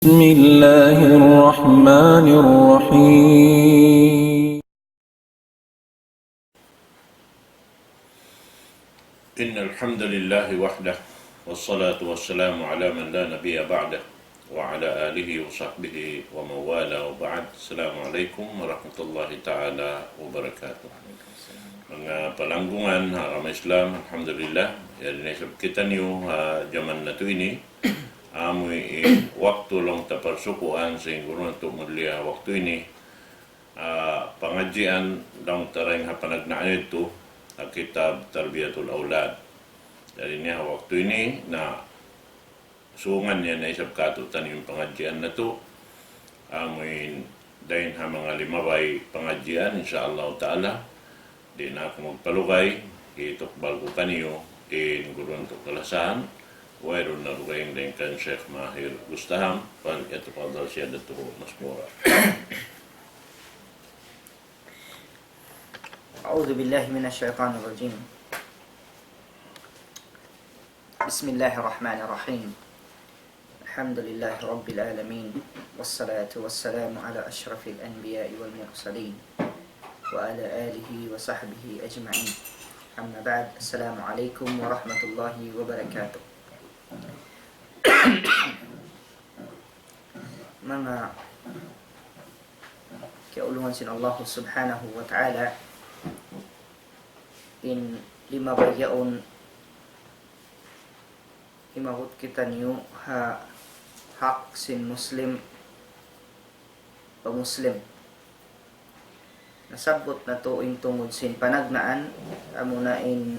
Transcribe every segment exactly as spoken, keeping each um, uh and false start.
بسم الله الرحمن الرحيم. إن الحمد لله وحده، والصلاة والسلام على من لا نبي بعده، وعلى آله وصحبه ومن والاه، وبعد. السلام عليكم ورحمة الله تعالى وبركاته. Manga palanggungan ha agama Islam, alhamdulillah, yari na isab kitaniyu ha jaman natu' ini, amu in waktu laung ta parsukuan sin guru natu' mulia waktu ini, ah, pangadjian laung ta dayn ha panagnaan yadtu, ha kitab Tarbiyatul Awlad. Jari niya ha waktu ini, na sungan niya na isab kātu'niyu in pangadjian natu', amu in dayn ha manga limabay pangadjian, insya Allah ta'ala. Di' na aku magpalugay, hitukbal ku kaniyu in guru natu' kalasahan, wayruun na dugaing dayn kan Sheikh Mahir Gustaham, فليتفضل سيادته مشكورا. أعوذ بالله من الشيطان الرجيم. بسم الله الرحمن الرحيم. الحمد لله رب العالمين، والصلاة والسلام على أشرف الأنبياء والمرسلين، وعلى آله وصحبه أجمعين. أما بعد، السلام عليكم ورحمة الله وبركاته. Manga kiyaulungan sin Allah Subhanahu wa Ta'ala, in limabay yaun himabut kitaniyu ha hak sin Muslim pa Muslim. Nasabbut natu' in tungud sin panagnaan, amuna in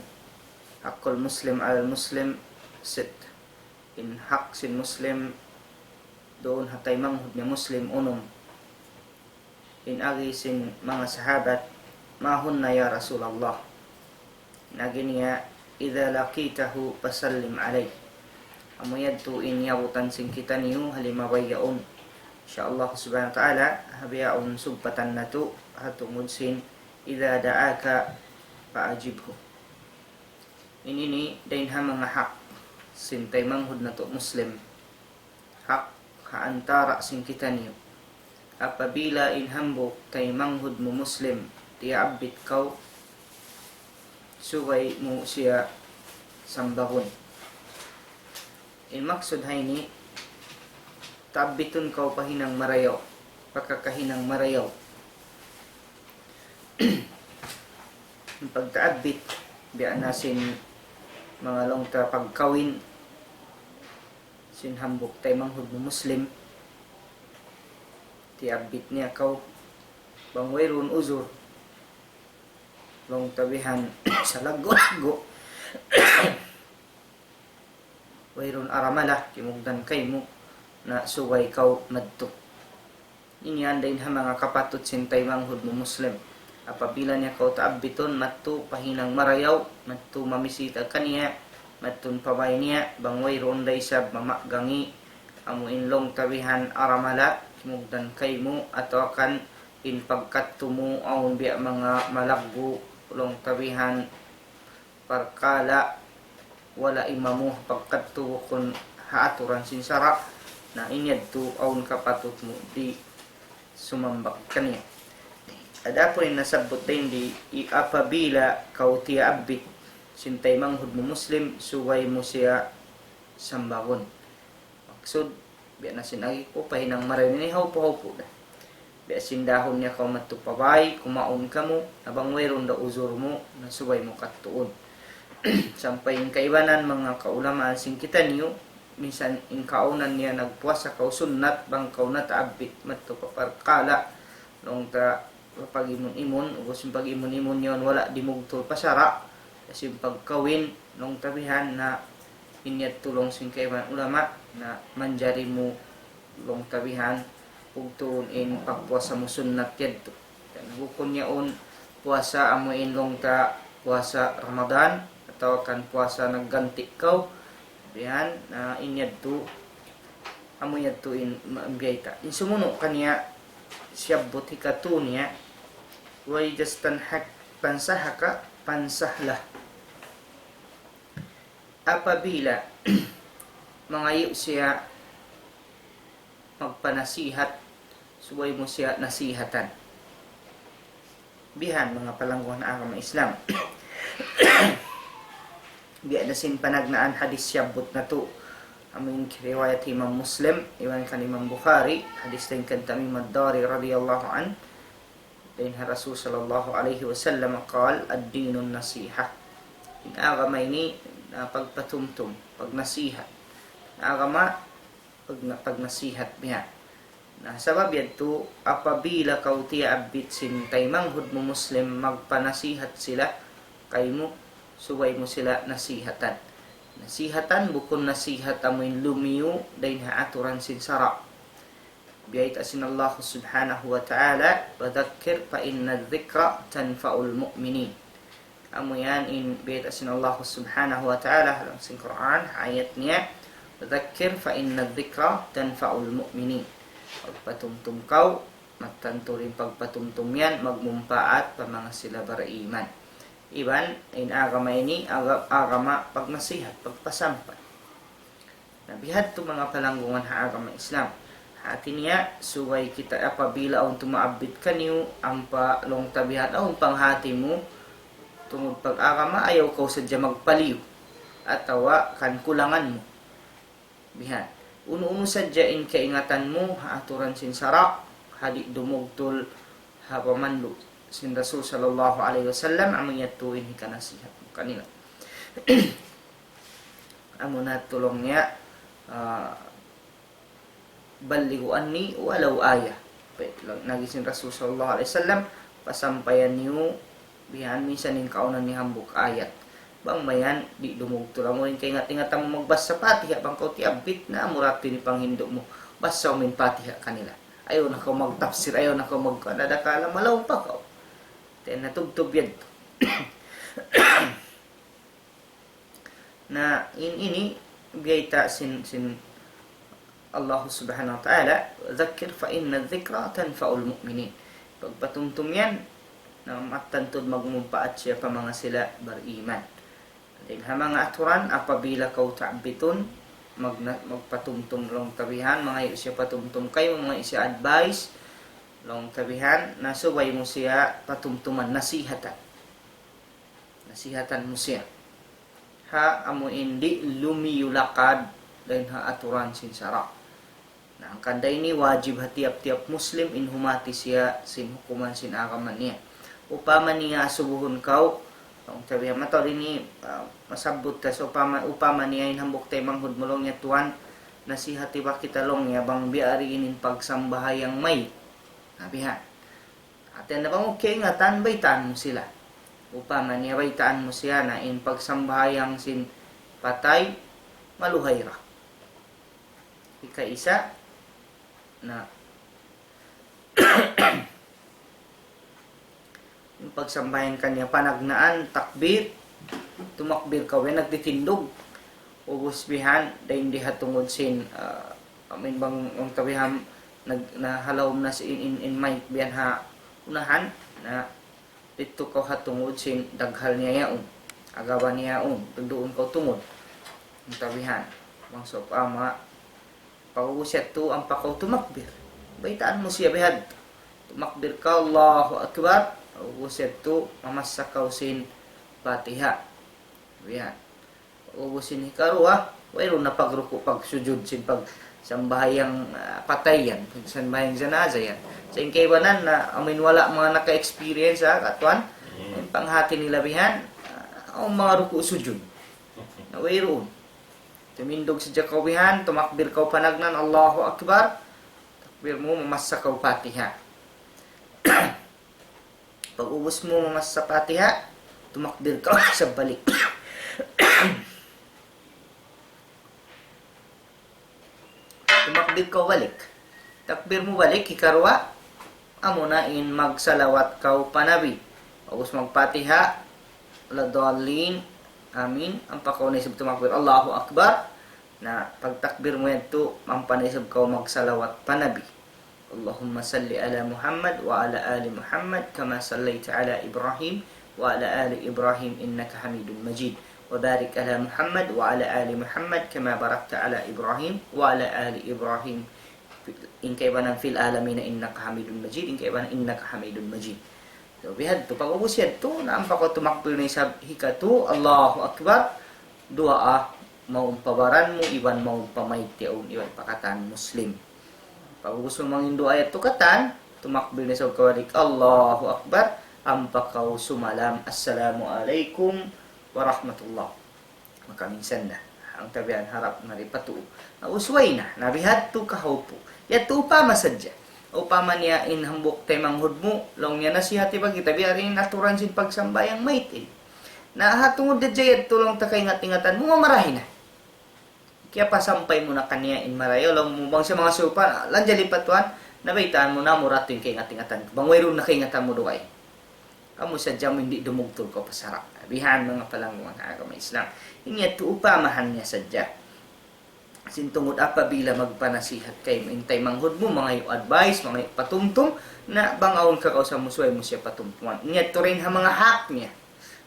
حق المسلم على المسلم ست. In hak sin Muslim duun ha taymanghud niya Muslim, unum. In agi sin manga sahabat, ما هن يا رسول الله؟ In agi niya, إذا لقيته فسلم عليه. Amu yadtu in yabutan sin kitaniyu ha limabay yaun. Insya Allah Subhanahu wa Ta'ala, ha bihaun sugpatan natu' ha tungud sin إذا دعاك فأجبه. In ini dayn ha manga hak sin taymanghud natu' Muslim. Hak ha antara' sin kitaniyu. Apabila in hambuuk taymanghud mu Muslim, tiyaabbit kaw, subay mu siya sambagun. In maksud ha ini, taabbitun kaw pa hinang marayaw, pakakahinang marayaw. In pagtaabbit, biya' na sin manga laung ta pagkawin, sin hambuuk taymanghud mu Muslim, tiyaabbit niya kaw, bang wayruun uzur, laung ta bihan, salaggu'-laggu', wayruun aramala, kimugdan kaymu, na subay kaw madtu. Ini yan dayn ha manga kapatut sin taymanghud mu Muslim. Apabila niya kaw taabbitun, madtu pa hinang marayaw, madtu mamisita kaniya, madtu pa bāy niya, bang wayruun da isab mamaggangi, amu in laung ta bihan aramala, kimugdan kaymu, atawa kan in pagkadtu mu, awn biya' manga malaggu', laung ta bihan parkala', wala' imamu pagkadtu bukun ha aturan sin sara', na in yadtu awn kapatut mu di' sumambag kaniya. Adapun in nasabbut dayn di, i-, apabila kaw tiyaabbit sin taymanghud mu Muslim, subay mu siya sambagun. Maksud, biya' na sin agi ku, pa hinang marayaw ini, hawpu-hawpu da. Biya' sin dahun niya kaw madtu pa bāy, kumaun kamu, na bang wayruun da uzur mu, na subay mu kadtuun. Sampay in kaibanan manga kaulamaan sin kitaniyu, minsan in kaunan niya nagpuasa kaw sunnat, bang kaw nataabbit madtu pa parkala', laung ta pag-imun-imun, ubus in pag-imun-imun yaun wala' dimugtul pa sara', sin pagkawin, laung ta bihan na in yadtu laung sin kaibanan ulama, na manjari mu laung ta bihan, ugtuun in pagpuasa mu sunnat yadtu. Yan, bukun yaun puasa amu in laung ta puasa Ramadan, atawa kan puasa nagganti' kaw, bihan, na in yadtu, amu yadtu in ma-, biyayta'. In sumunu' kaniya, siyabbut hikatu niya, وإذا استنصحك، استنصحك فانصح له. Apabila mangayu' siya nasihat, subay mu siya nasihatan. Bihan manga palangguan ha agama Islam. Biya' da sin panagnaan hadith siyabbut natu'. Amu in riwayat Imam Muslim, iban kan Imam Bukhari, hadith dayn kan Tamim ad-Dari radiyallahu anhu. Dayn ha Rasul sallallahu alayhi wasallam قال: الدين النصيحة. In agama ini, ah, pagpatumtum, pagnasihat. Agama, pagna-, pagnasihat biya'. Na, sabab yadtu, apabila kaw tiyabbit sin taymanghud mu Muslim, magpanasihat sila kaymu, subay mu sila nasihatan. Nasihatan, bukun nasihat amu in lumiyu dayn ha aturan sin sara'. Biyayta' sin Allah subhanahu wa ta'ala, وذكر فإن الذكرى تنفع المؤمنين. Amu yan in biyayta' sin Allah subhanahu wa ta'ala ha lawm sin Qur'an, ayat niya, وذكر فإن الذكرى تنفع المؤمنين. Pagpatumtum kaw, matantu in pagpatumtum yan, magmumpaat pa manga sila bariman. Iban, in agama ini, aga-, agama pagnasihat, pagpasampay. Na bihadtu manga palanggungan ha agama Islam. Hati niya, subay kita apabila awn tumaabbit kaniyu, ampa laung ta bihan, awn panghati mu, tungud pag-agama, ayaw kaw sadja magpaliyu, atawa kan kulangan mu. Bihan. Unu-unu sadja in kaingatan mu, ha aturan sin sara', ha di' dumugtul, ha pamandu' sin Rasul sallallahu alayhi wasallam, amu yadtu in hikanasihat mu kanila. Amu na laung niya, ah, بلغوا عني ولو آية. Laung sin Rasul sallallahu alayhi wasallam, pasampayan niyu bihan minsan in kaawnan niya hambuuk ayat. Bang mayan, di' dumugtul. Amu in kaingat-ingatan mu magbasa Fatiha, bang kaw tiyabbit na, amu ra in panghindu' mu. Basa mu in Fatiha kanila. Ayaw na kaw magtafsir, ayaw na kaw mag-, ada-ada kalam, malaw pa kaw. Ten na tubtub yadtu. Na in ini biyayta' sin, sin Allah subhanahu wa ta'ala, وذكر فإن الذكرى تنفع المؤمنين. Pagpatumtum yan, na matantu magmumpaat siya pa manga sila bariman. Dayng ha manga aturan, apabila kaw ta'bitun, magna-, magpatumtum laung ta bihan, mangayu' siya patumtum kaymu, mangayu' siya advice, laung ta bihan, na subay mu siya patumtuman, nasihatan. Nasihatan mu siya. Ha, amu in di' lumiyu lakad dayn ha aturan sin sara'. Na, hangkan da ini wajib ha tiyap-tiyap Muslim in humati siya sin hukuman sin agama niya. Upama niya asubuhun kaw, laung ta bihan mataud ini, ah, masabbut ta, so upama, upama niya in hambuuk taymanghud mu laung niya, "Tuwan, nasihati ba kita," laung niya, "bang biya' diin in pagsambahayang mayit." Na bihan. Hati niya bang kaingatan, baytaan mu sila. Upama niya baytaan mu siya na in pagsambahayang sin patay, maluhay ra. Ikaisa, na in pagsambahayang kaniya panagnaan, takbir, tumakbir kaw, yan nagtitindug. Ubus bihan, dayn di ha tungud sin, ah, amin bang, bang tabihan, nag-, na halawm na sin in, in, in mic bihan ha unahan, na didtu kaw ha tungud sin daghal niya yaun. Agaban niya yaun, duun kaw tungud. Bang tabihan, bang sawpama, pag-ubus yadtu ampa kaw tumakbir. Baytaan mu siya bihadtu. Tumakbir kaw, Allahu Akbar. Pag-ubus yadtu, mamassa kaw sin Fatiha. Yan. Pag-ubus sin hikaruwa, wayruun na pagruku', pagsujud sin pagsambahayang, ah, patay yan, pagsambahayang janaza yan. Sa' in kaibanan na, amin wala' manga naka-experience, ha, katuan, in panghati nila bihan, ah, awn manga ruku' sujud. Na wayruun. Tumindug sadja kaw bihan, tumakbir kaw panagnaan, Allahu Akbar. Takbir mu, mamassa kaw Fatiha. Pag-ubus mu mamassa Fatiha, tumakbir kaw sa balik. Tumakbir kaw balik. Takbir mu balik, hikaruwa, amuna in magsalawat kaw pa Nabi. Pag-ubus mag-Fatiha, ولا الضالين, amin, ampa kaw na isab tumakbir, Allahu Akbar. Na, pagtakbir mu yadtu, ampa na isab kaw magsalawat pa Nabi. اللهم صل على محمد وعلى آل محمد كما صليت على إبراهيم وعلى آل إبراهيم إنك حميد مجيد. وبارك على محمد وعلى آل محمد كما باركت على إبراهيم وعلى آل إبراهيم In kaibanan في العالمين إنك حميد مجيد, in kaibanan إنك حميد مجيد. So, bihadtu, pag'ubus yadtu, na ampa kaw tumakbir na isab hikatu, Allahu Akbar, duwaa, mawn pa baran mu, iban mawn pa mayta' yaun, iban pa katan Muslim. Pag'ubus mu mangin duwaa yadtu katan, tumakbir na isab kaw balik, Allahu Akbar, ampa kaw sumalam, Assalamu alaykum warahmatullah. Makaminsan na. Hangkan biya' harap na di' pa tuu. Na usway na. Na bihadtu kahawpu'. Yadtu upama sadja. Upama niya in hambuuk taymanghud mu, laung niya nasihati pa kita, biya' diin in aturan sin pagsambahayang mayt ini. Na ha tungud da yadtu laung ta kaingat-ingatan mu, mamarahi na. Kiyapasampay mu na kaniya in marayaw, laung mu bang siya mangasubu pa, lanjali pa tuwan, nabaytaan mu na mura tuud in kaingat-ingatan. Bang wayruun na kaingatan mu dugaing. Amu sadja amu in di' dumugtul kaw pa sara'. Bihan manga palanggungan ha agama Islam. Ini yadtu upamahan niya sadja. Sin tungud apabila magpanasihat kaymu in taymanghud mu, mangayu' advice, mangayu' patumtum, na bang awn ka kausan mu subay mu siya patumtuman. Ini yadtu dayn ha manga hak niya.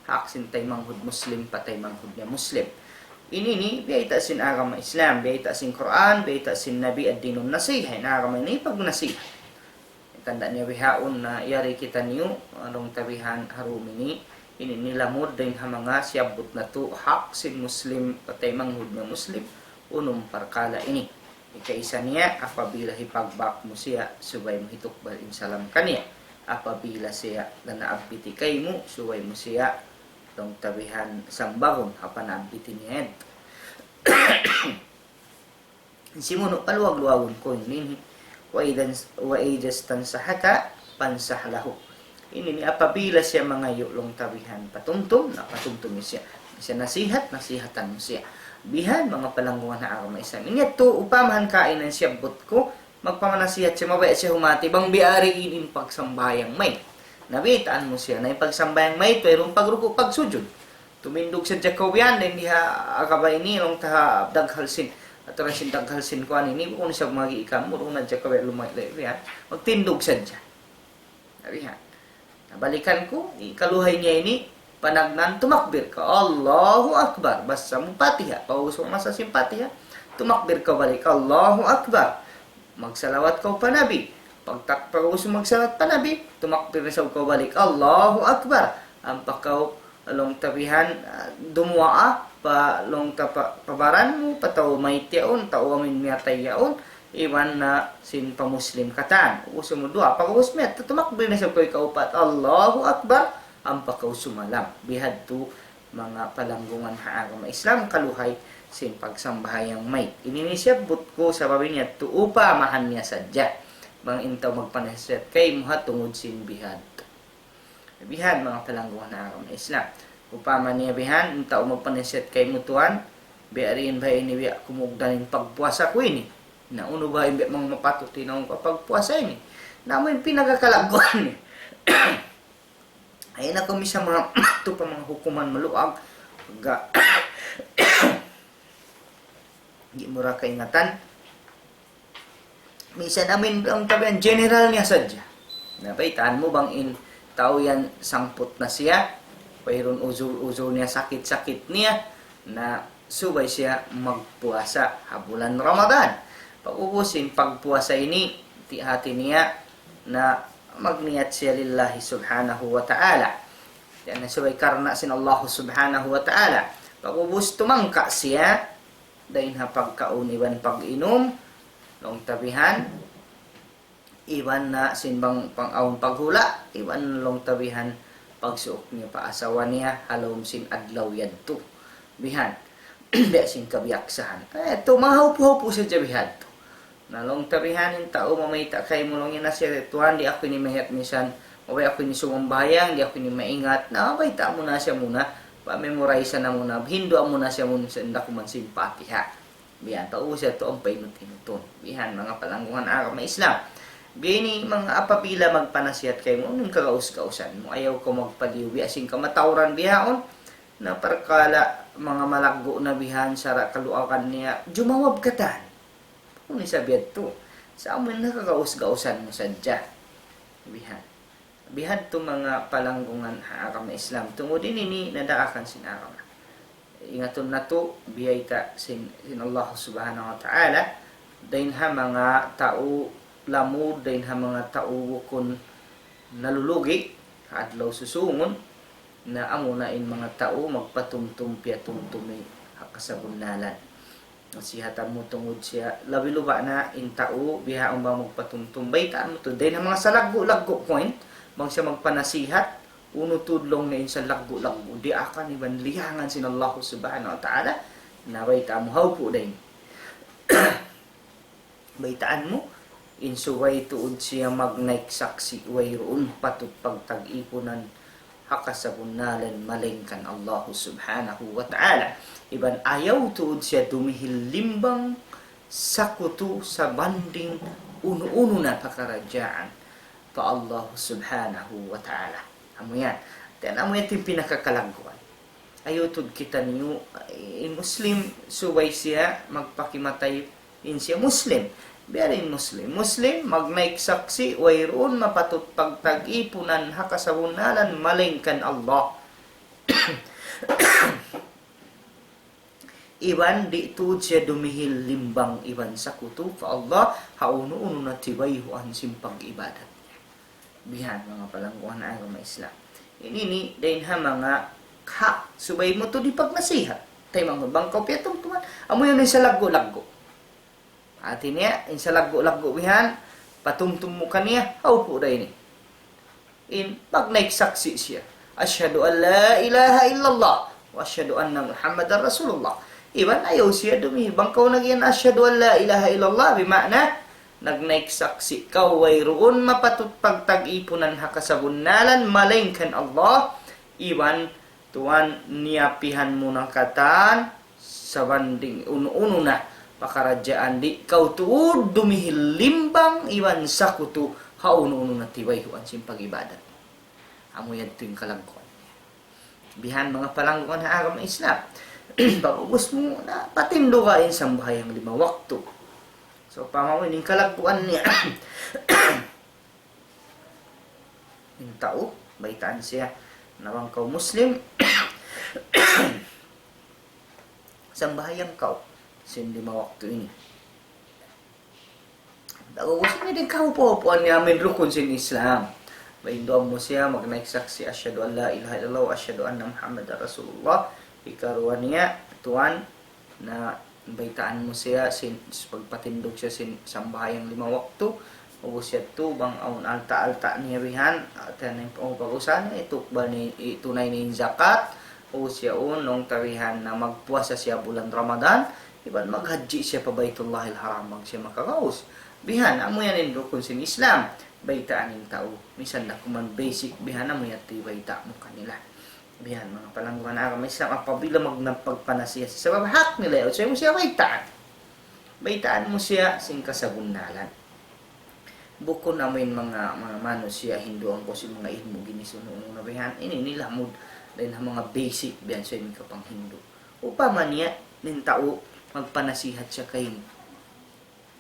Hak sin taymanghud Muslim pa taymanghud niya Muslim. Ini ini, biyayta' sin agama Islam, biyayta' sin Qur'an, biyayta' sin Nabi ad-dinun nasiha. In agama ini pagnasiha. Tanda' niya bihaun na yari kitaniyu, laung ta bihan ha dum ini, ini nilamud dayn ha manga siyabbut natu' hak sin Muslim pa taymanghud niya Muslim, unum parkala' ini. Hikaisa niya, apabila hipagbak mu siya, subay mu hitukbal in salam kaniya. Apabila siya nanaabiti kaymu, subay mu siya, laung ta bihan, sambagun, ha panaabiti niya yan. Simunu' paluwag-luwagun ku ini. وإذا، وإذا استنصحك فانصح له. Ini ini apabila siya mangayu' laung ta bihan patumtum, na patumtum siya. Siya nasihat, nasihatan mu siya. Bihan manga palanggungan ha agama Islam. Ini yadtu upamahan kainan siyabbut ku, magpamanasihat siya, mabaya' siya humati, bang biya' diin in pagsambahayang mayt. Na baytaan mu siya, na in pagsambahayang mayt, wayruun pagruku', pagsujud. Tumindug sadja kaw biyan, dayn di ha agama ini, laung ta ha daghal sin, aturan sin daghal sin kuwan ini, bukun isab magi ikamu, duun na sadja kaw biyan lumay-lay biyan. Magtindug sadja. Na bihan. Na balikan ku, ikaluhay niya ini, panagnaan tumakbir kaw, Allahu Akbar, basa mu Fatiha, pag'ubus mu mabasa sin Fatiha, tumakbir kaw balik, Allahu Akbar. Magsalawat kaw pa Nabi. Pagtak-, pag'ubus magsalawat pa Nabi, tumakbir na isab kaw balik. Allahu Akbar. Ampa kaw laung ta bihan, ah, dumuwaa pa laung ta pa, pa baran mu, pa tau mayt yaun, tau amuin miyatay yaun, iban na sin pa Muslim katan. Ubus mu duwaa, pag'ubus mu yadtu tumakbir na isab kaw ikaupat. Allahu Akbar. Ampa kaw sumalam. Bihadtu manga palanggungan ha agama Islam, kaluhay sin pagsambahayang mayt. Ini ini siyabbut ku sabab ini yadtu upamahan niya sadja. Bang in tau magpanasihat kaymu ha tungud sin bihadtu. Bihan manga palanggungan ha agama Islam. Upama niya bihan, in tau magpanasihat kaymu tuwan, biya' diin ba ini biya' kumugdan in pagpuasa ku ini. Na unu ba in biya' manga mapatut in awn ka pagpuasa ini. Na amu in pinakakalagguan niya. Ay na kami sa manga, tu pa manga hukuman maluag. Ga. Di' mu ra kaingatan. Minsan amuin, laung ta bihan, general niya sadja. Na baytaan mu bang in tau yan sangput na siya, wayruun uzur-uzur niya, sakit-sakit niya, na subay siya magpuasa ha bulan Ramadan. Pag'ubus sin pagpuasa ini, ti hati niya na magniyat siya lillahi subhanahu wa ta'ala. Yan na subay karna' sin Allah subhanahu wa ta'ala. Pag'ubus tumangka siya, dayn ha pagkaun iban pag-inum, laung ta bihan, iban na sin bang pang-awn paghula', iban laung ta bihan pagsuuk niya pa asawa niya, ha lawm sin adlaw yadtu. Bihan, biya' sin kabiyaksahan. Eh, tu, mahawpu-hawpu sadja bihadtu. Na laung ta bihan in tau mamayta' kaymu laung niya nasihat, "Tuwan, di' aku ini mahingat minsan, mabaya' aku ini sumambahayang, di' aku ini maingat." Na, bayta' mu na siya muna, pa-memorize na muna, hinduan mu na siya muna sin dakuman sin Fatiha. Bihan, pag'ubus yadtu ampa inut-inutun. Bihan, manga palanggungan agama Islam. Biya' ini, manga apabila magpanasihat kaymu, unu in kagaus-gausan mu, ayaw kaw magpaliyu, biya' sin kamatauran bihaun, na parkala' manga malaggu' na bihan, sara' kaluagan niya, jumawab katan. Unu isab yadtu? Sa' amu in nakagaus-gausan mu sadja. Bihan. Bihadtu manga palanggungan ha agama Islam. Tungud ini ini nadaakan sin agama. Ingatun natu', biyayta' sin, sin Allah subhanahu wa ta'ala, Dayn ha manga tau lamud, dayn ha manga tau bukun nalulugi' ha adlaw susungun, na amuna in manga tau magpatumtum piyatumtumi ha kasabunnalan. Nasihatan mu tungud siya, labi-labi na in tau bihaun ba magpatumtum. Baytaan mu tuud, dayn ha manga salaggu'-laggu' point, bang siya magpanasihat, unu tuud laung niya in salaggu'-laggu', diyaakan iban liyangan sin Allah Subhanahu wa Ta'ala, na baytaan mu hawpu dayn. Baytaan mu, in subay tuud siya magnaik saksi', wayruun patut pagtag-ipunan ha kasabunnalan malaingkan Allah Subhanahu wa Ta'ala. Iban ayaw tuud siya dumihil limbang sakutu sabanding unu-unu na pakaradjaan pa Allah Subhanahu wa Ta'ala. Amu yan. Then amu yan in pinakakalagguan. Ayaw tuud kitaniyu, in Muslim, subay siya magpakimatay in siya Muslim. Biya' diin Muslim? Muslim, magnaik saksi', wayruun mapatut pagtag-ipunan ha kasabunnalan malaingkan Allah. Iban di' tuud siya dumihil limbang iban sakutu pa Allah, ha unu-unu na tibayhuan sin pag-ibadat niya. Bihan manga palangguan ha agama Islam. Ini ini, dayn ha manga hak, subay mu tuud hipagnasihat. Taymanghud, bang kaw piyatumtuman, amu yan in salaggu'-laggu'. Hati niya, in salaggu'-laggu' bihan, patumtum mu kaniya, hawpu da ini. In, magnaik saksi' siya. أشهد أن لا إله إلا الله وأشهد أن محمدا رسول الله. Iban ayaw siya dumihil. Bang kaw nag-iyan أشهد أن لا إله إلا الله, bima'na, nagnaik saksi' kaw wayruun mapatut pagtag-ipunan ha kasabunnalan malaingkan Allah, iban tuwan niyapihan mu na katan, sabanding unu-unu na pakaradjaan, di' kaw tuud dumihil limbang iban sakutu ha unu-unu na tibayhuan sin pag-ibadat. Amu yadtu in kalagguan niya. Bihan manga palangguan ha agama Islam. Pag-ubus mu na, patindug in sambahayang lima waktu. So, pamawi in kalagguan niya. In tau, baytaan siya, na bang kaw Muslim, sambahayang kaw sin lima waktu ini. Pag-ubus ini, di' kaw pupuan niya amin rukun sin Islam. Pahinduan mu siya, magnaik saksi', أشهد أن لا إله إلا الله وأشهد أن محمدا رسول الله. Hikaruwa niya, tuwan, na baytaan mu siya sin, pagpatindug siya sin sambahayang lima waktu, ubus yadtu bang awn alta'-alta' niya bihan, atan in pag-usaha niya, itukbal niya, itunay niya in zakat, ubus yaun, laung ta bihan na magpuasa siya bulan Ramadan, iban maghajji siya pa Baytullahil Haram bang siya makagaus. Bihan, amu yan in rukun sin Islam, baytaan in tau. Misan da kuman basic, bihan amu yadtu bayta' mu kanila. Bihan, manga palangguan ha agama Islam, apabila magnapagpanasihat, sabab hak nila yan, subay mu siya baytaan. Baytaan mu siya sin kasabunnalan. Bukun amuin manga, manga manusiya' hinduan kaw sin manga ilmu' ginis unu-unu na bihan. Ini, ini lamud dayn ha manga basic bihan subay mu kapanghindu'. Upama niya, in tau magpanasihat siya kaymu.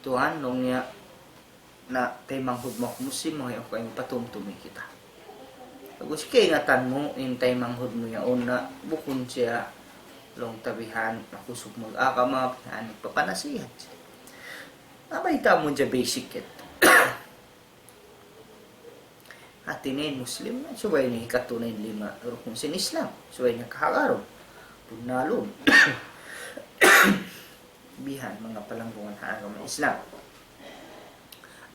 Tuwan, laung niya, na taymanghud mu aku Muslim, mangayu' aku kaymu patumtumi kita. Pag-ubus kaingatan mu, in taymanghud mu yaun na bukun siya, laung ta bihan, makusug mag-agama, bihan, nagpapanasihat siya. Na bayta' mu hadja basic yadtu. Hati niya in Muslim, subay niya hikatunay in lima rukun sin Islam, subay niya kahagarun, bunnalun. Bihan, manga palangguan ha agama Islam.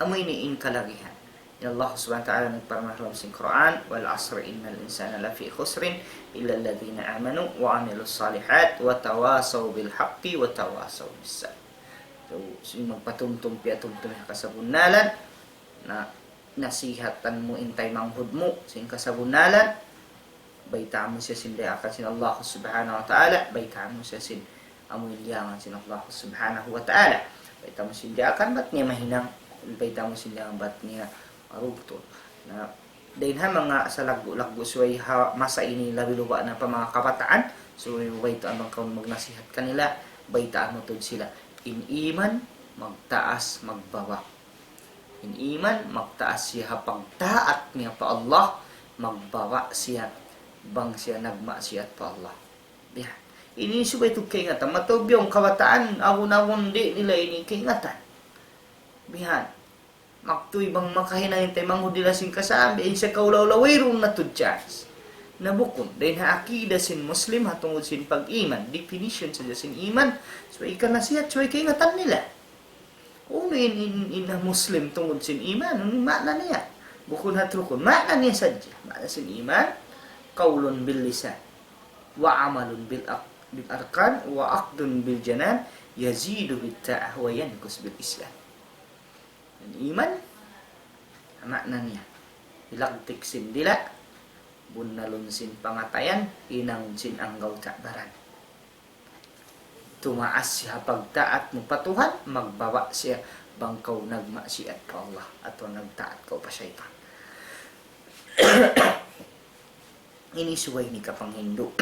Amu ini in kalagihan. In Allah Subhanahu wa Ta'ala nagparman ha lawm sin Qur'an, والعصر إن الإنسان لفي خسر إلا الذين آمنوا وعملوا الصالحات وتواصوا بالحق وتواصوا بالصبر. So, sin magpatumtum, piyatumtum ha kasabunnalan, na nasihatan mu in taymanghud mu sin kasabunnalan, baytaan mu siya sin diyaakan sin Allah Subhanahu wa Ta'ala, baytaan mu siya sin amu in liyangan sin Allah Subhanahu wa Ta'ala. Baytaan mu sin diyaakan bat niya mahinang, baytaan mu sin liyangan bat niya marugtul. Na, dayn ha manga salaggu'-laggu' subay ha masa ini labi-labi na pa manga kabataan, subay mu baytaan bang kaw magnasihat kanila, baytaan mu tuud sila. In iman, magtaas, magbaba'. In iman, magtaas siya ha pagtaat niya pa Allah, magbaba' siya bang siya nagmaksiat pa Allah. Biya'. Ini subay tuud kaingatan. Mataud biya' in kabataan, agun-agun di' nila ini kaingatan. Bihan. Magtuy bang makahinang in taymanghud nila sin kasambi, in sa kaulaw-ulaw, wayruun na tuud chance. Na bukun, dayn ha akida sin Muslim, ha tungud sin pag-iman, definition sadja sin iman, subay kanasihat, subay kaingatan nila. Unu in, in, in Muslim tungud sin iman, unu in maana niya? Bukun hat rukun, maana niya sadja. Maana sin iman, قول باللسان، وعمل بالأق-، بالأركان، وعقد بالجنان، يزيد بالطاعة وينقص بالعصيان. In iman, maana niya, hilagtik sin dila', bunnalun sin pangatayan, hinangun sin anggawta' baran. Tumaas siya ha pagtaat mu pa Tuhan, magbaba' siya bang kaw nagmaksiat pa Allah, atawa nagtaat kaw pa saytan. Ini subay ini kapanghindu'.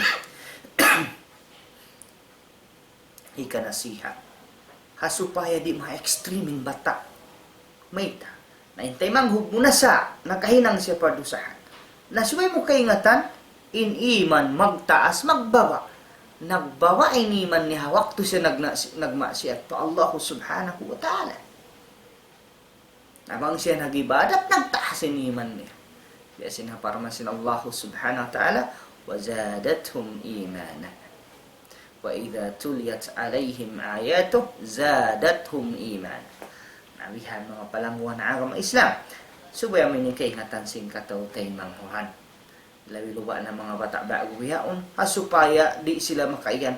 Hikanasihat. Ha supaya di' ma-extreme in bata'. Mayta'? Na in taymanghud mu nasa, nakahinang siya pardusahan. Na subay mu kaingatan, in iman magtaas, magbaba'. Nagbaba' in iman niya ha waktu siya nagna-, nagmaksiat pa Allah subhanahu wa ta'ala. Na bang siya nag-ibadat, nagtaas in iman niya. Biya' sin ha parman sin Allah subhanahu wa ta'ala, وزادتهم إيمانا وإذا تليت عليهم آياته زادتهم إيمانا. Na bihan manga palangguan agama Islam. Subay amu ini kaingatan sin kataw-taymanghuran. Labi luba na manga bata' ba'gu bihaun. Ha supaya di' sila makaiyan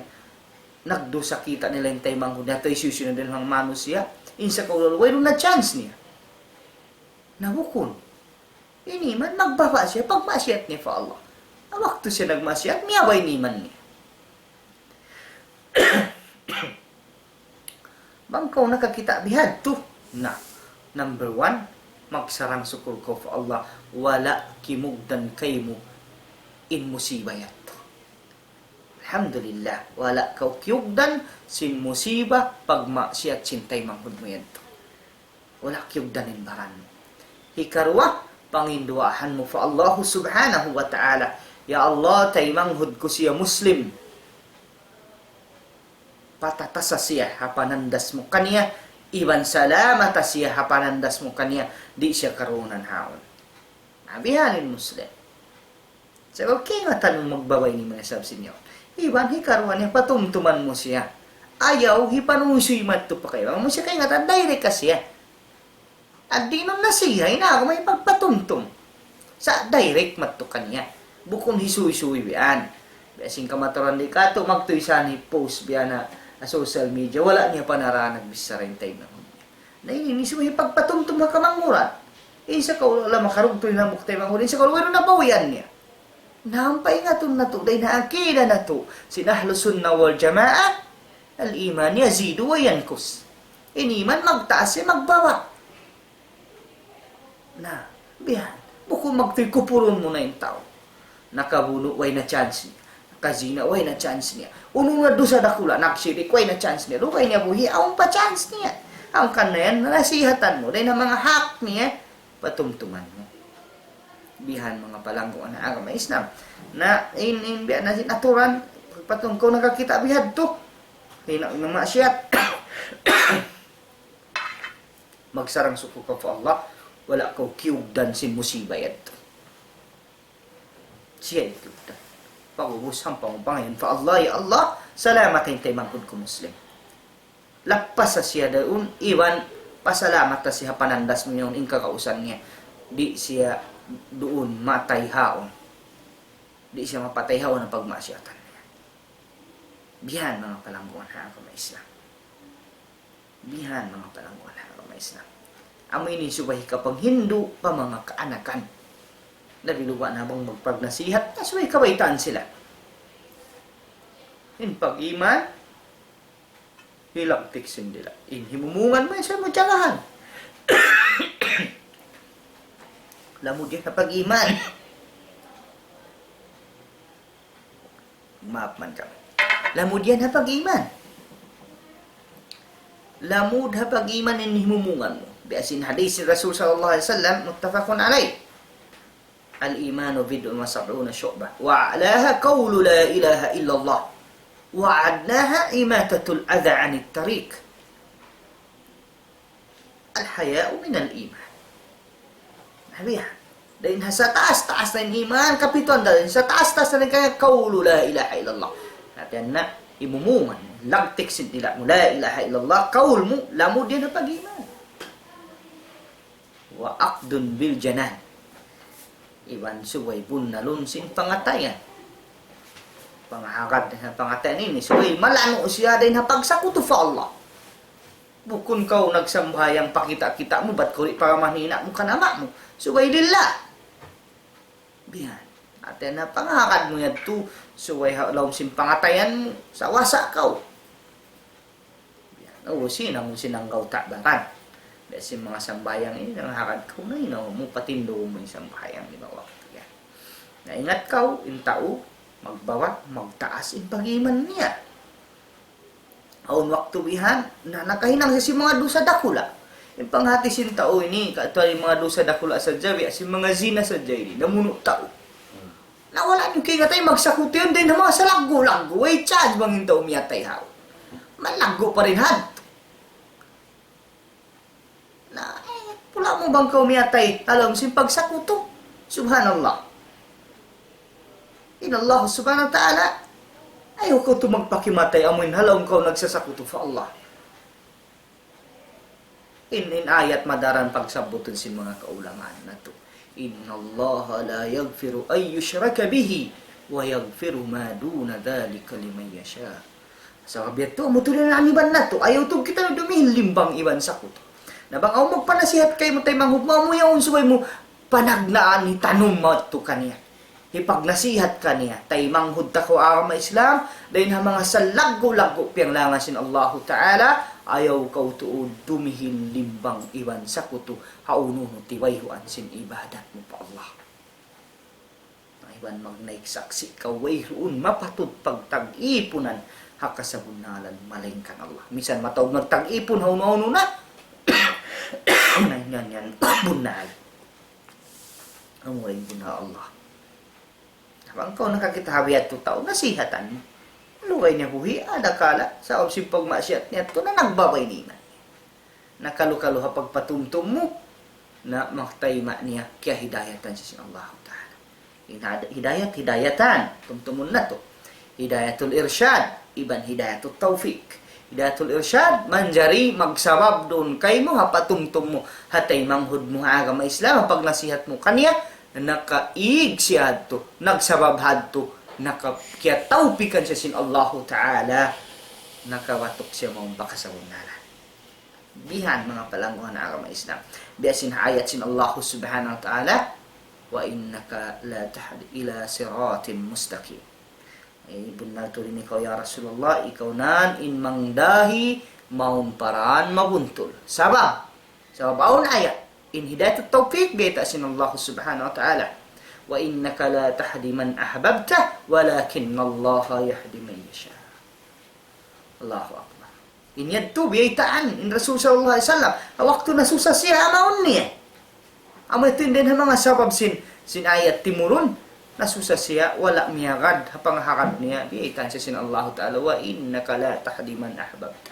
nagdusa kita' nila in taymanghud nila, atawa hisiyu-siyu na dayn ha manga manusiya'. In sa kaulaw-ulaw, wayruun na chance niya. Na bukun. In iman, magbaba' siya, pagmaksiat niya pa Allah. Na waktu siya nagmaksiat, miyabay in iman niya. Bang kaw nakakita' bihadtu. Na, number one, magsarang-sukul kaw pa Allah, wala' kimugdan kaymu in musiba yadtu. Alhamdulillah, wala' kaw kiyugdan sin musiba pagmaksiat sin taymanghud mu yadtu. Wala' kiyugdan in baran mu. Hikaruwa, panginduwaahan mu pa Allah subhanahu wa ta'ala. Ya Allah, taymanghud ku siya Muslim. Patatasa siya ha panandas mu kaniya, iban salamata siya ha panandas mu kaniya, di' siya karungugan haun. Na bihan in Muslim. Sa' kaingatan mu magbaba' in iman niya sabab sin yaun. Iban hikaruwa niya patumtuman mu siya. Ayaw hipanuysuy madtu pa kaibanan mu siya kaingatan, direct ka siya. Ad-dinun nasiha, in agama hipagpatumtum. Sa' direct madtu kaniya. Bukun hisuysuy biya' yan. Biya' sin kamataran di' katu', magtuy sa ni post biya' na ha social media, wala' niya pa nara nagbichara in taymanghud niya. Na ini, ini subay hipagpatumtum ha kamanghuran. In sa kaulaw-ulaw makarugtu in hambuuk taymanghud, in sa kaulaw-ulaw wayruun na bawian niya. Na paingatun natu', dayn ha akida natu', sin Ahlus Sunnah wal Jamaah, الإيمان يزيد وينقص. In iman magtaas siya, magbaba'. Na, bihan. Bukun magtuy kupurun mu na in tau. Nakabunu', way na chance niya. Nakazina, way na chance niya. Unu na dusa dakula', nagsirik, way na chance niya. Lugay niya buhi', awn pa chance niya. Hangkan na yan, nasihatan mu. Dayn ha manga hak niya, patumtuman mu. Bihan manga palangguan ha agama Islam. Na, in, in, biya' na sin aturan, pagpatum-, kaw nakakita' bihadtu. Hina-, namaksiat. Magsarang-sukul kaw pa Allah, wala' kaw kiyugdan sin musiba yadtu. Siya in kiyugdan. Pag'ubus, hampa mu pangayu' pa Allah, "Ya Allah, salamata in taymanghud ku Muslim. Lappasa siya duun, iban pasalamata siya ha panandas mu yaun in kakausan niya. Di' siya duun matay haun. Di' siya mapatay haun ha pagmaksiyatan niya." Bihan manga palangguan ha agama Islam. Bihan manga palangguan ha agama Islam. Amu ini subay hikapanghindu' pa manga kaanakan. Labi luba na bang magpagnasihat, na subay kabaytaan sila. In pag-iman, hilagtik sin dila'. In himumungan mu, subay mu tiyagahan. Lamud yan ha pag-iman. Maap man kamu. Lamud yan ha pag-iman. Lamud ha pag-iman in himumungan mu. Biya' sin hadith sin Rasul sallallahu alayhi wasallam, muttafaqun alayh. الإيمان بضع وسبعون شعبة، وأعلاها قول لا إله إلا الله، وأدناها إماطة الأذى عن الطريق. الحياء من الإيمان. Nabi, ha? Dayn ha sataas-taas na in iman, kapituan dayn ha sataas-taas na in kaya qawlu la ilaha illallah. Hati na, imumungan, lagtik sin dila' mu, la ilaha illallah, qawl mu, lamud yan ha pag-iman. وعقد بالجنان. Iban subay bunnalun sin pangatayan. Pangahagad ha pangatayan ini, subay malanu' siya dayn ha pagsakutu pa Allah. Bukun kaw nagsambahayang pa kita'-kita' mu, bat kaw di' pa manghina' mu kan ama' mu. Subay lillah. Bihan. Hati na pangahagad mu yadtu, subay ha lawm sin pangatayan mu, sawasa kaw. Yan. O, sin, amu in sin nanggaw ta' baran. Biya' sin manga sambahayang ini, nangahagad kaw na in, o, mu patindug mu in sambahayang lima waktu yan. Na ingat kaw, in tau, magbawa, magtaas in pag-iman niya. Awn waktu bihan, na nakahinang siya sin manga dusa dakula'. In panghati sin tau ini, katuan in manga dusa dakula' sadja, biya' sin manga zina sadja ini, namunu' tau. Na wala' niyu kaingatan, magsakutu yan dayn ha manga salaggu'-laggu'. Way chance bang in tau miyatay haw. Malaggu' pa dayn ha. Na, eh, pula' mu bang kaw miyatay ha lawm sin pagsakutu. Subhanallah. In Allah subhanahu wa ta'ala, ayaw kaw tuud magpakimatay amu in ha lawm kaw nagsasakutu pa Allah. In, in ayat madaran pagsabbutun sin manga kaulamaan natu'. إن الله لا يغفر أن يشرك به ويغفر ما دون ذلك لمن يشاء. Sabab yadtu, amu tuud in aniban natu', ayaw tuud kita dumihil limbang iban sakutu. Na bang awn magpanasihat kaymu taymanghud mu, amu yaun subay mu panagnaan hitanum madtu kaniya. Hipagnasihat kaniya, taymanghud ta kaw ha agama Islam, dayn ha manga salaggu'-laggu' piyanglangan sin Allahu Ta'ala, ayaw kaw tuud dumihil limbang iban sakutu, ha unu-unu tiwayhuan sin ibadat mu pa Allah. Na iban magnaik saksi' kaw wayruun mapatut pagtag-ipunan ha kasabunnalan malaingkan Allah. Minsan mataud magtag-ipun ha unu-unu na, na yan, yan, bunnal. Amu in bunnal Allah. Bang kaw nakakita' ha biya' tu tau, nasihatan mu. Lugay niya buhi', ada kala, sabab sin pagmaksiyat niya, tu na nagbabay niya. Na kalu-kalu ha pagpatumtum mu, na magtayma' niya kiyahidayatan sin Allahu Ta'ala. In had-, hidayat, hidayatan, tumtumun natu'. Hidayatul irshad, iban hidayatul tawfiq. Hidayatul irshad, manjari magsabab duun kaymu ha patumtum mu, ha taymanghud mu ha agama Islam, ha pagnasihat mu kaniya, nakaig siya hadtu, nagsabab hadtu, naka-, kiyatawpikan siya sin Allahu Ta'ala, nakawatuk siya mawn pa kasabunnalan. Bihan manga palangguan ha agama Islam. Biya' sin ayat sin Allah Subhanahu wa Ta'ala, وإنك لتهدي إلى صراط مستقيم. Eh, bunnal tuud in ikaw, ya Rasulullah, ikaw na in mangdahi mawn pa dān mabuntul. Sabab, sabab awn ayat. In hidayatut tawfiq, biyayta' sin Allah Subhanahu wa Ta'ala. وإنك لا تهدي من أحببت ولكن الله يهدي من يشاء. Allahu Akbar. In yadtu biyaytaan in Rasul sallallahu alayhi wasallam. Ha waktu nasusa siya, amaun niya. Amu yadtu in dayn ha manga sabab sin, sin ayat timurun, nasusa siya, wala' miyagad, ha pangahagad niya, biyaytaan siya sin Allahu Ta'ala, وإنك لا تهدي من أحببت.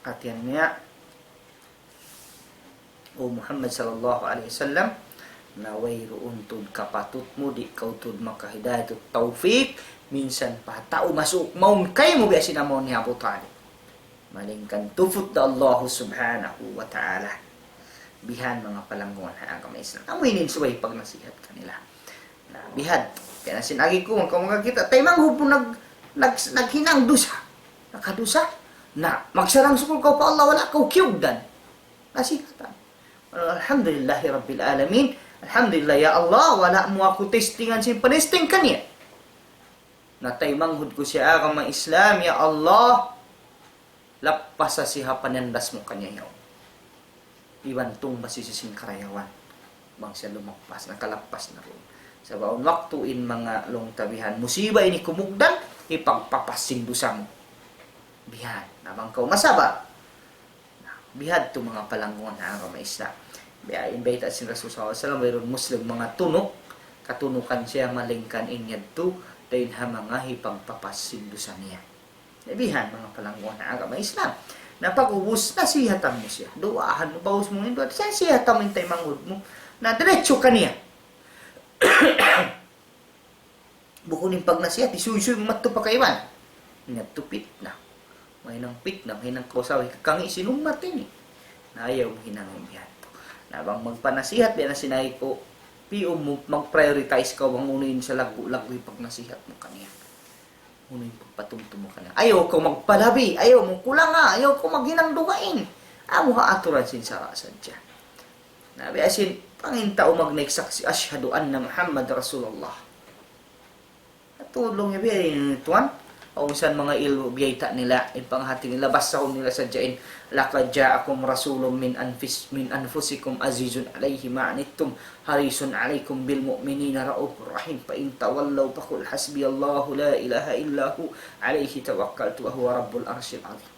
Hatihan niya, O Muhammad sallallahu alayhi wasallam, na wayruun tuud kapatut mu, di' kaw tuud makahidayatut tawfiq, minsan pa tau masuuk mawn kaymu biya' sin amu ni Abu Talib. Malayngkan tuput da Allah Subhanahu wa Ta'ala. Bihan manga palangguan ha agama Islam. Amu ini in subay pagnasihat kanila. Na, bihadtu. Kaya na sin agi ku, mangkaw makakita', taymanghud mu nag-, nag-, naghinang dusa. Nakadusa. Na, magsarang-sukul kaw pa Allah, wala' kaw kiyugdan. Nasihatan. Alhamdulillahi Rabbil Alamin. Alhamdulillah, ya Allah, wala' mu aku testingan sin panesting kaniya. Na taymanghud ku siya agama Islam, ya Allah, lappasa siya ha panandas mu kaniya yaun. Iban tungbas siya sin karayawan. Bang siya lumappas, nakalappas na duun. Sabab awn waktu in manga laung ta bihan, musiba ini kumugdan, hipagpapas sin dusa mu. Bihan, na bang kaw masabar. Na, bihadtu manga palangguan ha agama Islam. Biya' in bayta' sin Rasul sallallahu alayhi wasallam, wayruun Muslim manga tunuk, katunukan siya malayngkan in yadtu, dayn ha manga hipagpapas sin dusa niya. Na bihan manga palangguan ha agama Islam. Na pag-ubus, nasihatan mu siya. Duwaahan mu, pag-ubus mu in duwaa, nasihatan mu in taymanghud mu. Na diretso kaniya. Bukun in pagnasihat, isuysuy mu madtu pa kaibanan. Yadtu pitna. Mahinang pitna, mahinang kausawa, hikakangi' sin ummat ini. Na ayaw mu hinangun biya' yadtu. Na bang magpanasihat, biya' na sin agi ku, pi'un mu mag-prioritize kaw bang unu in salaggu'-laggu' in pagnasihat mu kaniya. Unu in pagpatumtum mu kaniya. Ayaw kaw magpalabi, ayaw mu kulanga, ayaw kaw maghinang dugaing. Amu ha aturan sin sara' sadja. Na biya' sin, bang in tau magnaik saksi', "Ashhadu anna Muhammad Rasulullah." Tulung niya biya' ini tuwan. Awn san manga ilmu' biyayta' nila, in panghati nila, basahun nila sadja in, "Laqad ja'akum rasulun min anfis-, min anfusikum azizun alayhi ma anittum, harisun alaykum bil mu'minina raufur rahim. Fa in tawallaw faqul hasbiyallahu la ilaha illa hu, alayhi tawakkaltu wa huwa rabbul arshil azim."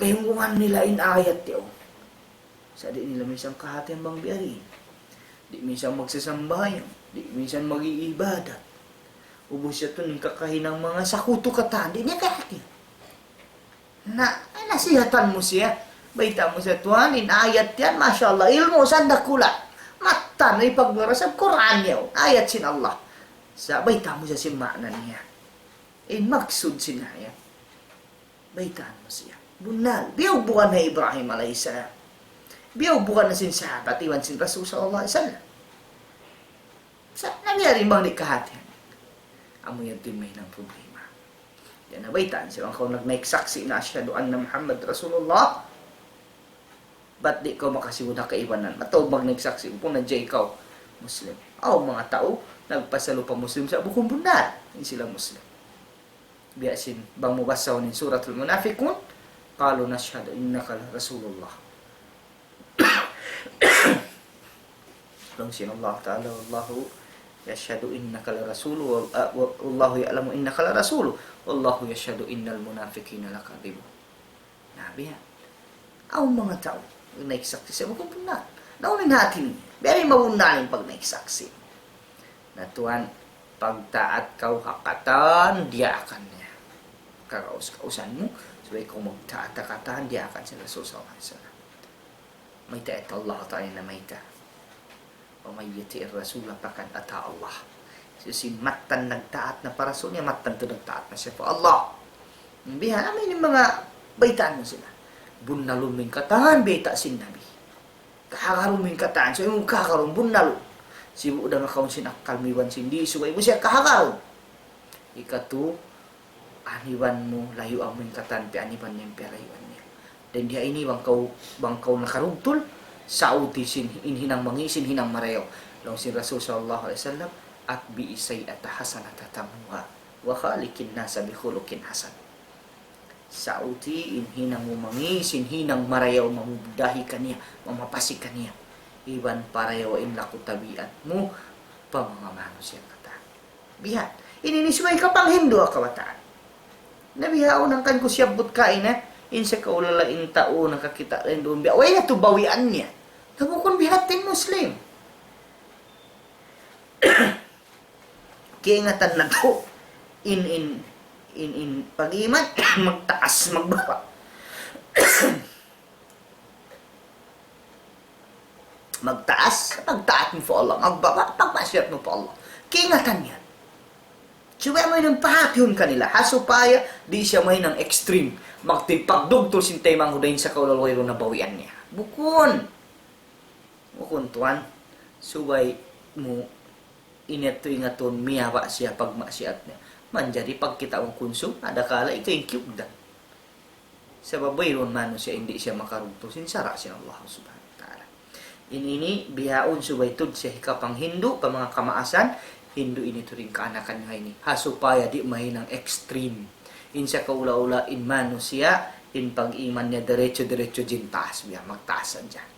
Gayungan nila in ayat yaun. Sa' di' nila minsan kahatihan bang biya' diin. Di' minsan magsasambahayang, di' minsan mag-iibadat. Ubus yadtu in kakahinang manga sakutu katan, di' niya kahatihan. Na, ay, nasihatan mu siya. Bayta' mu siya, "Tuwan, in ayat yan, masha Allah, ilmu' sa' dakula'. Mattan, ipagmura sa' Qur'an yaun, ayat sin Allah." Sa' bayta' mu siya sin ma'na niya. In maksud sin ayat. Baytaan mu siya. Bunnal. Biyawbugan na Ibrahim alayhi salam. Biyawbugan na sin sahabat, iban sin Rasul sallallahu alayhi wasallam. Sa' nangyari bang di' kahatihan? Amu yan in mahinang problema. Yan na baytaan siya. Bang kaw nagnaik saksi' na, "Ashhadu anna Muhammad Rasulullah." Bat di' kaw makasibu' na kaibanan. Mataud magnaik saksi', bukun na jay kaw Muslim. Aw, manga tau, nagpasalu pa Muslim sa' bukun bunnal. In sila Muslim. Biya' sin, bang mu basahun in Suratul Munafiqun, قالوا نشهد إنك لرسول الله. Laung sin Allah Ta'ala, "والله يشهد إنك لرسوله، وال-، آه، والله يعلم إنك لرسوله، والله يشهد إن المنافقين لكاذبون." Na biya'. Awn manga tau, naik saksi' sa' bukun bunnal. Na unu in hati niya? Biya' diin mabunnal in pagnaik saksi'? Na tuwan, pagtaat kaw ha katan diyaakan niya. Kagaus-gausan mu, subay kaw magtaat ha katan diyaakan sin Rasul sallallahu alayhi wasallam. Mayta' yadtu Allah Ta'ala na mayta'. ومن يطع الرسول فقد أطاع الله. Hisiyu-siyu in mattan nagtaat na pa Rasul niya, mattan tuud nagtaat na siya pa Allah. Bihan, amu ini in manga baytaan mu sila. Bunnalun mu in katan, bayta' sin Nabi. Kahagarun mu in katan, subay mu kahagarun, bunnalun. Sibu' da makaun sin akkal mu iban sin di', subay mu siya kahagarun. Ikatu, aniban mu, layuan mu in katan, piyaaniban niya, piyalayuan niya. Dayn ha ini bang kaw, bang kaw nakarugtul, sauti sin in hinang mangi', sin hinang marayaw. Laung sin Rasul sallallahu alayhi wasallam, أتبع السيئة الحسنة تمحها وخالق الناس بخلق حسن. Sauti in hinang mu mangi', sin hinang marayaw, mamubdahi kaniya, mamapasi kaniya. Iban parayawa in laku tabiat mu pa manga manusiya' katan. Bihan. Ini, ini subay kapanghindu' ha kabataan. Na bihaun hangkan ku siyabbut kaina, in sakaulala in tau nakakita' in duun biya'. Way na tuud bawian niya. Na bukun biya' hati in Muslim. Kaingatan natu'. In, in, in, in pag-iman, magtaas, magbaba'. Magtaas, pagtaat mu pa Allah. Magbaba', pagmaksiyat mu pa Allah. Kaingatan yan. Subay mu in pahātihun kanila. Ha supaya di' siya mahinang extreme. Magtipagdugtul sin taymanghud dayn ha sakaulala wayruun na bawian niya. Bukun. Bukun tuwan. Subay mu in yadtu ingatun miyaba' siya pagmaksiyat niya. Manjari pagkita' mu kunsum, adakala ikaw in kiyugdan. Sabab wayruun manusiya' in di' siya makarugtul sin sara' sin Allah Subhanahu wa Ta'ala. In ini bihaun subay tuud siya hikapanghindu' pa manga kamaasan, hindu' ini tuud in kaanakan niyu ha ini. Ha supaya di' mahinang extreme. In sakaula-ula in manusiya', in pag-iman niya diretso-diretso jin taas, biya' magtaas sadja.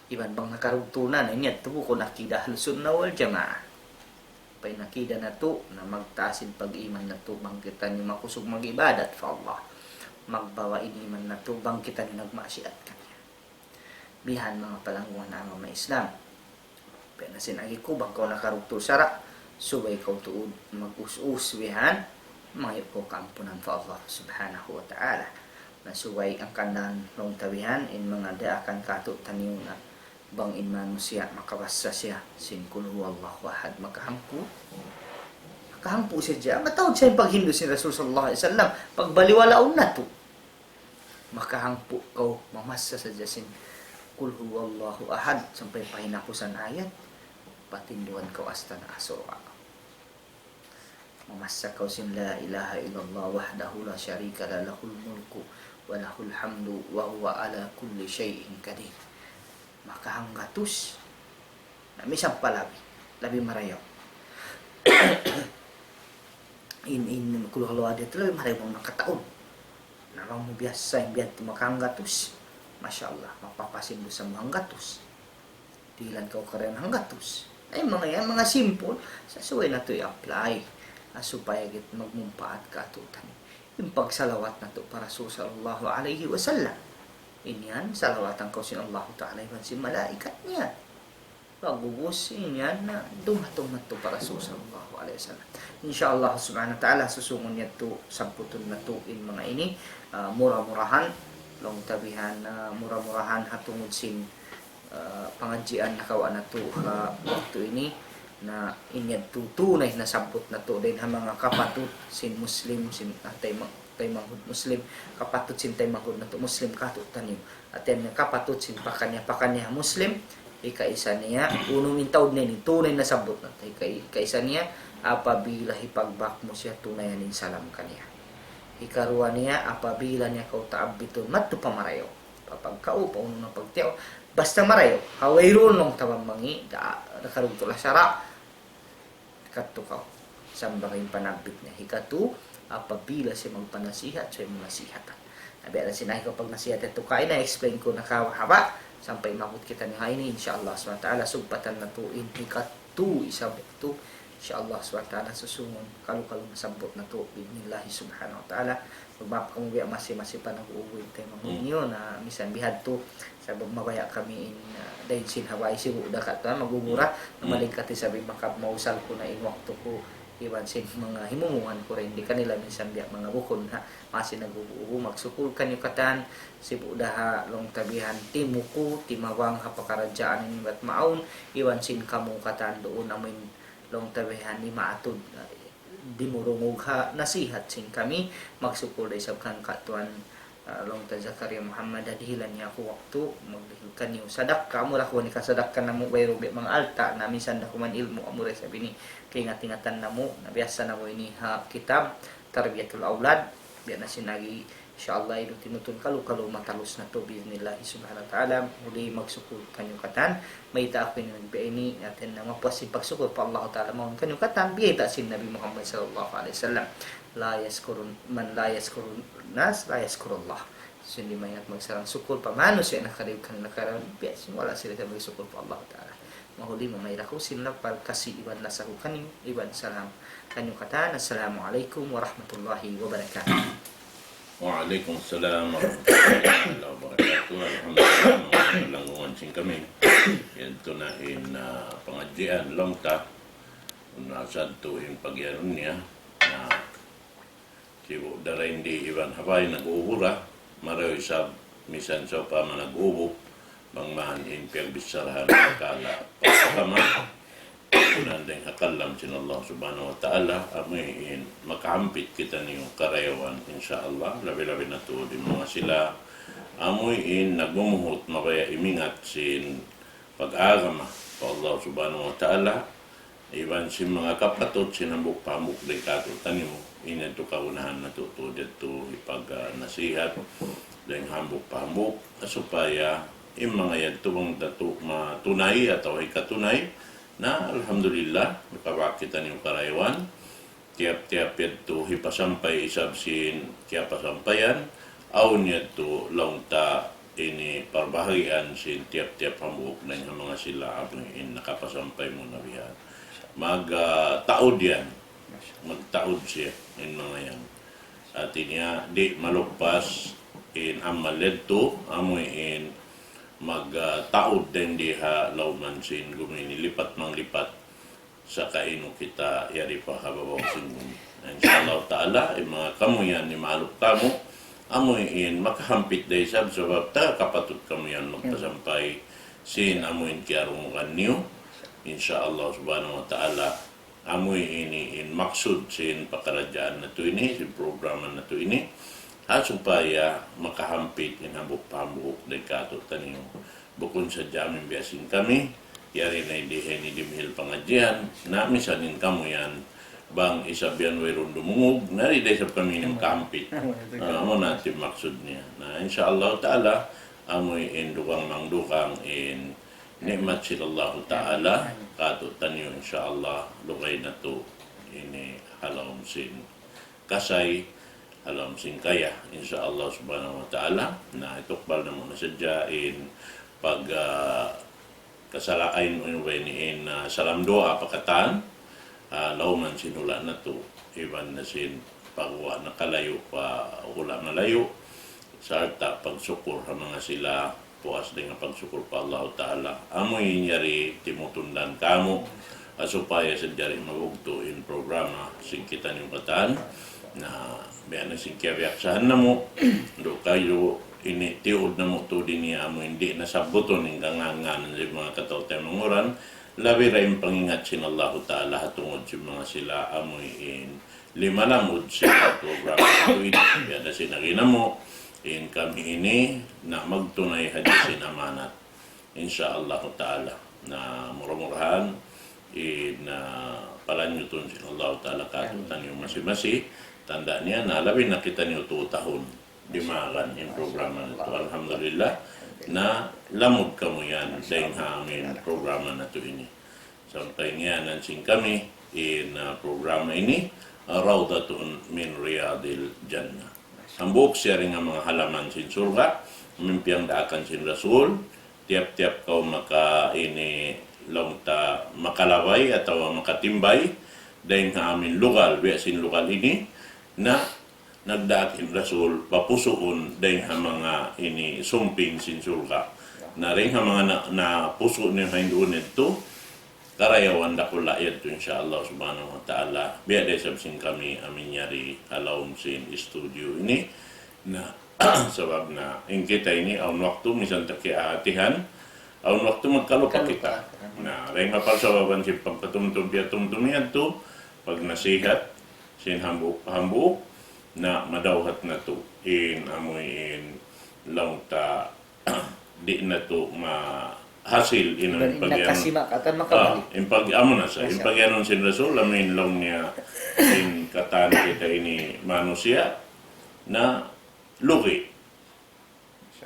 Iban bang nakarugtul na, na in yadtu bukun akida Ahlus Sunnah wal Jamaah. Pa in akida natu', na magtaas in pag-iman natu', bang kitaniyu makusug mag-ibadat pa Allah. Magbaba' in iman natu', bang kitaniyu nagmaksiyat kaniya. Bihan manga palangguan ha agama Islam. Biya' na sin agi ku, bang kaw nakarugtul sara', subay kaw tuud mag-us-us bihan, mangayu' kaw kaampunan pa Allah Subhanahu wa Ta'ala. Na subay hangkan laung ta bihan in manga daakan kātu'niyu na bang in manusiya' makabassa siya sin Qul Huwallahu Ahad, makahangpu'. Makahangpu' sadja. Mataud sa in paghindu' sin Rasul sallallahu alayhi wasallam. Pagbaliwalaun natu'. Makahangpu' kaw mamassa sadja sin Qul Huwallahu Ahad sampay pa hinapusan ayat. Patindugan kaw astana' ha surga'. Mamassa kaw sin لا إله إلا الله وحده لا شريك له، له الملك وله الحمد وهو على كل شيء قدير. Makahanggatus. Na misan pa labi. Labi marayaw. In, in, Qul Huwallahu Ahad yadtu labi marayaw bang nakataud. Na bang mu biyasa in biya' yadtu makahanggatus. Masha Allah, mapapas in dusa mu hanggatus. Dihilan kaw karayawan hanggatus. Ay, manga yan, manga simple. Sa' subay natu' i-apply. Ah, supaya git magmumpaat kātu'niyu. In pagsalawat natu' pa Rasul sallallahu alayhi wasallam. In yan, salawatan kaw sin Allahu Ta'ala iban sin malaikat niya. Pag'ubus, in yan, na dumatung natu' pa Rasul sallallahu alayhi wasallam. Insya Allah subhanahu wa ta'ala, susungun yadtu, sabbutun natu' in manga ini, ah, mura-murahan, laung ta bihan, ah, mura-murahan ha tungud sin ah, pangadjian nakawa' natu' ha waktu ini, na in yadtu tunay nasabbut natu' dayn ha manga kapatut sin Muslim, sin, ah, tayma-, taymanghud Muslim, kapatut sin taymanghud natu' Muslim kātu'niyu. Hāti niya kapatut sin pakaniya-pakaniya Muslim, hikaisa niya, unu in taud niya ini, tunay nasabbut natu'. Hika-, hikaisa niya, apabila hipagbak mu siya tunayan in salam kaniya. Hikaruwa niya, apabila niya kaw taabbitun, madtu pa marayaw. Pa pagkaun, pa unu na pagtiyaun. Basta marayaw. Ha wayruun laung ta bang mangi', da-, nakarugtu' la sara'. Kadtu kaw. Sambung in panabbit niya. Hikatu, apabila siya magpanasihat, siya manasihatan. Na biya' na sin ahi ku pagnasihat yadtu kaina, explain ku na kahaba'. Sampay maabut kitaniyu ha ini, insya Allah subhanahu wa ta'ala, sugpatan natu' in hikatu isab yadtu. Insya Allah subhanahu wa ta'ala, susungun, kalu-kalu nasabbut natu', bi'idhnillahi subhanahu wa ta'ala. Magmaap kamu biya' masi-masi pa nag-uwi taymanghud niyu na misan bihadtu, sabab mabaya' kami in, ah, dayn sin Hawaii, sibu' da katan, mag-ubura, na malingkat isab in makab mausal ku na in waktu ku, iban sin manga himumungan ku dayn di kanila misan biya' manga bukun ha, masi nag-ubu-ubu, magsukul kaniyu katan, sibu' da ha laung ta bihan timu ku, timabang ha pakaradjaan ini bat maawn, iban sin kamu katan duun amuin laung ta bihan di' maatud, ah, dimurungug ha nasihat sin kami, magsukul da isab kan katuan, ah, laung ta Zakaria Muhammad, dihilan niya aku waktu, magdihil kaniyu sadakka, amura ku ini kasadakka namu', wayruun biya' manga alta', na misan da kuman ilmu', amura isab ini kaingat-ingatan namu', na biyasa namu' ini ha kitab, Tarbiyatul Awlad, biya' na sin agi, insya Allah, inutin-utin kalu-kalu matalus natu', bi'idhnillahi subhanahu wa ta'ala, huli magsukul kaniyu katan, mayta' aku ini nagbiya' ini, atin na mapuas in pagsukul pa Allah ta'ala, mawn kaniyu katan, biyayta' sin Nabi Muhammad sallallahu alayhi wasallam, لا يشكر، من لا يشكر الناس لا يشكر الله. Sin di' maingat magsarang-sukul pa manusiya' nakariu kan nakaraun, biya' sin wala' sila sa magsukul pa Allah ta'ala. Mahuli mamayra ku sin lapal kasi iban lasa ku kaniyu, iban salam kaniyu katan. Assalamu alaykum warahmatullahi wabarakatuh. وعليكم السلام ورحمة الله تعالى وبركاته. Alhamdulillah, manga palanggungan sin kami. Yadtu na in, ah, pangadjian laung ta. Unu na sadtu in pag-iyanun niya. Na sibu' da dayn di iban Hawaii nag-uubura. Marayaw isab misan sawpama nag-uubu. Bang man in piyagbissarahan makala pagkama. Kunan dayn ha kalam sin Allah subhanahu wa ta'ala, amuin makahampit kitaniyu karayawan, insya Allah, labi-labi na tuud in manga sila, amuin nagmumuhut mabaya' imingat sin pag-agama pa Allah subhanahu wa ta'ala, iban sin manga kapatut sin hambuuk pa hambuuk dayn kātu'niyu, in yadtu kagunahan natu' tuud yadtu hipag-, ah, nasihat, dayn hambuuk pa hambuuk, supaya in manga yadtu bang natu' matunay atawa hikatunay, na alhamdulillah, nakabak kitaniyu karayawan, tiyap-tiyap yadtu hipasampay isab sin kiyapasampayan, awn yadtu laung ta ini parbahagian sin tiyap-tiyap hambuuk dayn ha manga sila amuin nakapasampay muna bihan. Mag, ah, taud yan. Magtaud siya in manga yan. Hati niya, di' maluppas in amal yadtu, amuin mag, ah, taud dayn di ha lawman sin gumi ini lipat manglipat. Saka inu kita yari pa ha babaw sin gumi. Insya Allah ta'ala, in manga kamu yan, in maaluk tamu, Amu in makahampit da isab sabab ta kapatut kamu yan magpasampay sin amu in kiyarungugan niyu. Insya Allah subhanahu wa ta'ala, amu ini in maksud sin pakaradjaan natu' ini, sin programa natu' ini, ha supaya makahampit in hambuuk-hambuuk dayn kātu'niyu. Bukun sadja amu in biya' sin kami, yari na in di ha ini dimihil pangadjian, na misan in kamu yan, bang isab yan wayruun dumungug, na di' da isab kami ini makahampit. Ah, amu na in maksud niya. Na insya Allah ta'ala, amu in dugang mangdugang in ni'mat sin Allah ta'ala, kātu'niyu insya Allah, lugay natu' ini ha lawm sin kasay, ha lawm sin kaya, insya Allah subhanahu wa ta'ala. Na itukbal namu' na sadja in pag, ah, kasalain, in, in, in, ah, salam duwaa pa katan, ah, lawman sin hula' natu', iban na sin pagguwa' na kalayu' pa hula' malayu', sarta' pagsukur ha manga sila, puas dayn ha pagsukur pa Allahu ta'ala. Amu in yari timutundan kamu, ah, supaya sadja di' mabugtu' in programa sin kitaniyu katan. Na, biya' na sin kiyabiyaksahan namu', du kayu ini tiyud namu' tuud ini amu in di' na sabbutun in kangān-ngānan sin manga kataw-taymanghuran, labi da in pangingat sin Allahu ta'ala ha tungud sin manga sila amu in limalamud sin programa natu' ini. Biya' da sin agi namu', in kami ini na magtunay hadja sin amanat. Insya Allah ta'ala. Na mura-murahan, in, ah, palanyutun sin Allah ta'ala kātu'niyu masi-masi, tanda' niya na labi na kitaniyu tū tahun dimagan in programa natu'. Alhamdulillah, na lamud kamu yan dayn ha amu in programa natu' ini. Sampay ngiyanan sin kami in, ah, programa ini, ah, Rawdatun min Riyadil Jannah. Hambuuk siya dayn ha manga halaman sin surga', amu in piyagdaakan sin Rasul, tiyap-tiyap kaw maka ini laung ta makalabay atawa makatimbay dayn ha amu in lugal, biya' sin lugal ini, na nagdaak in Rasul, papusuun dayn ha manga ini sumping sin surga'. Na dayn ha manga na, napusu' niyu ha hinduun yadtu, karayawan dakula' yadtu, insya Allah subhanahu wa ta'ala. Biya' da isab sin kami amu in yari ha lawm sin studio ini. Na, sabab na, in kita ini, awn waktu, misan ta kiyahatihan, awn waktu magkalupa kita. Na, dayn ha parsababan sin pagpatumtum, piyatumtum yadtu, pagnasihat, sin hambuuk-hambuuk, na madawhat natu' in amu in laung ta di' natu' mahasil in amu in pag-, in pag-, amu na sa, in pag-iyanun sin Rasul, amu in laung niya, in katan kita ini manusiya', na lugi'.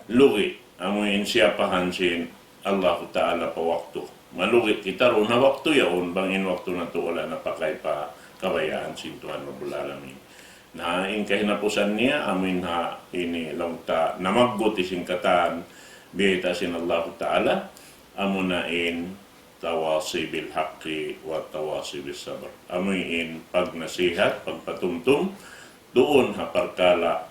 Lugi', amu in siyapahan sin Allahu Ta'ala pa waktu. Malugi' kita duun ha waktu yaun, bang in waktu natu' wala' napakay pa kabayaan sin Tuhan Rabbul Alamin. Na in kahinapusan niya, amu in ha ini laung ta namagguti sin katan, biyayta' sin Allahu Ta'ala, amu na in tawasi bil haqqi wa tawasi bis sabr. Amu in pagnasihat, pagpatumtum, duun ha parkala'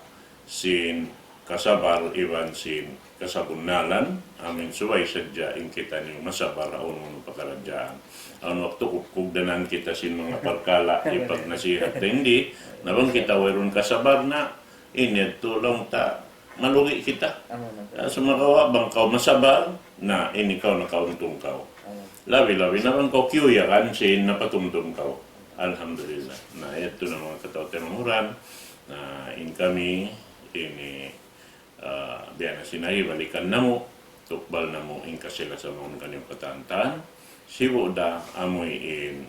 sin kasabar iban sin kasabunnalan, amu in subay sadja in kitaniyu masabar ha unu-unu pakaradjaan. Awn waktu kugdanan kita sin manga parkala' di' pagnasihat ta, di', na bang kita wayruun kasabar na, ini yadtu laung ta, malugi' kita. Amu na. Ah, sumagawa' bang kaw masabar, na ini kaw nakauntung kaw. Amu. Labi-labi na bang kaw kiyuyagan sin napatumtum kaw. Alhamdulillah. Na, yadtu na manga kataw-taymanghuran. Na, in kami, ini, ah, biya' na sin agi balikan namu', tukbal namu' in kasi-lasa mawn kaniyu katan-katan. Sibu' da amu in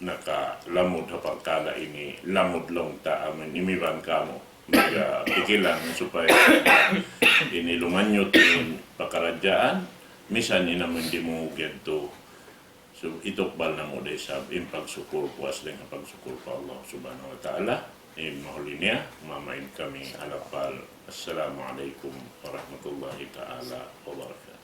nakalamud ha parkala' ini, lamud laung ta amu in imiban kamu. Magpikilan supaya ini lumanyut in pakaradjaan, misan in amu in dimungug yadtu. So, itukbal namu' da isab in pagsukul, puas dayn ha pagsukul pa Allah Subhanahu wa Ta'ala. In mahuli niya, mamaid kami ha lapal. Assalamu alaykum warahmatullahi ta'ala wabarakatuh.